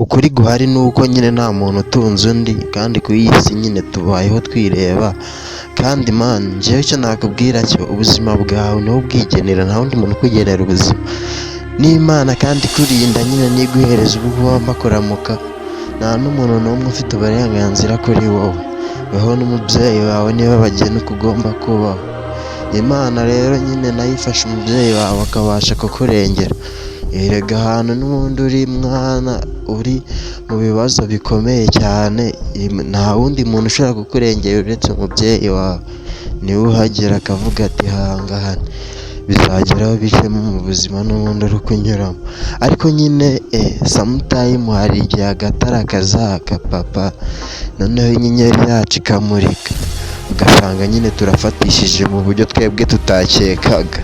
Ukuri guhari ni uko nyine nta muntu utunze undi, kandi ku iyi si nyine tubayeho twireba. Kandi man, njyewe icyo nakubwira cyo, ubuzima bwawe niwo ubwigenera, nta wundi muntu ukugenera ubuzima n'Imana. Kandi ikurinda nyine niguhereza uba ugomba kuramuka. Nta n'umuntu n'umwe ufite uburenganzira kuri wowe. Weho n'umubyeyi wawe niba bagena uko ugomba kubaho. Imana rero nyine nayo ifasha umubyeyi wawe akabasha kukurengera. Erega ahantu n'ubundi uri mwana, uri mu bibazo bikomeye cyane, nta wundi muntu ushobora kukurengera uretse umubyeyi wawe. Niwe uhagera akavuga ati: "Hangane, bizageraho bicemo mu buzima n'ubundi uri kunyuramo." Ariko nyine sometime hari igihe agatara kazaka papa, noneho inyenyeri yacu ikamurika, ugasanga nyine turafatishije mu buryo twebwe tutakekaga.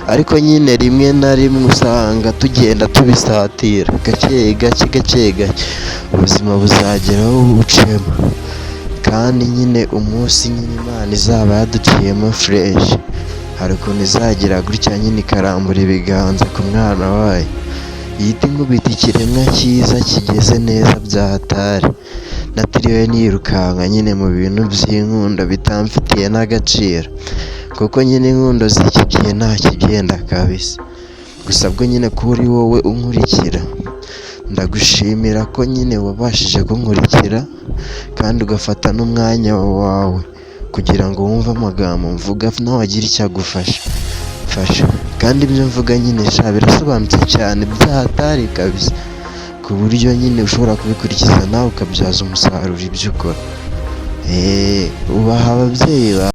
Ariko nyine rimwe na rimwe usanga tugenda tubisatira gake gake, gake gake, ubuzima buzageraho bucemo. Kandi nyine umunsi nyine Imana izaba yaduciyemo fresh, hari ukuntu izagira gutya nyine ikarambura ibiganza ku mwana wayo, ihita inkubita ikiremwa cyiza kigeze neza bya hatari, natiriwe nirukanka nyine mu bintu by'inkundo bitamfitiye n'agaciro, kuko nyine inkundo z'iki gihe nta kigenda kabisa. Gusa bwo nyine kuri wowe unkurikira, ndagushimira ko nyine wabashije kunkurikira kandi ugafata n'umwanya wawe kugira ngo wumve amagambo mvuga, nawe agire icyo agufasha fasha. Kandi ibyo mvuga nyine sha birasobanutse cyane bya hatari kabisa, ku buryo nyine ushobora kubikurikiza nawe ukabyaza umusaruro ibyo ukora. Ubaha ababyeyi bawe.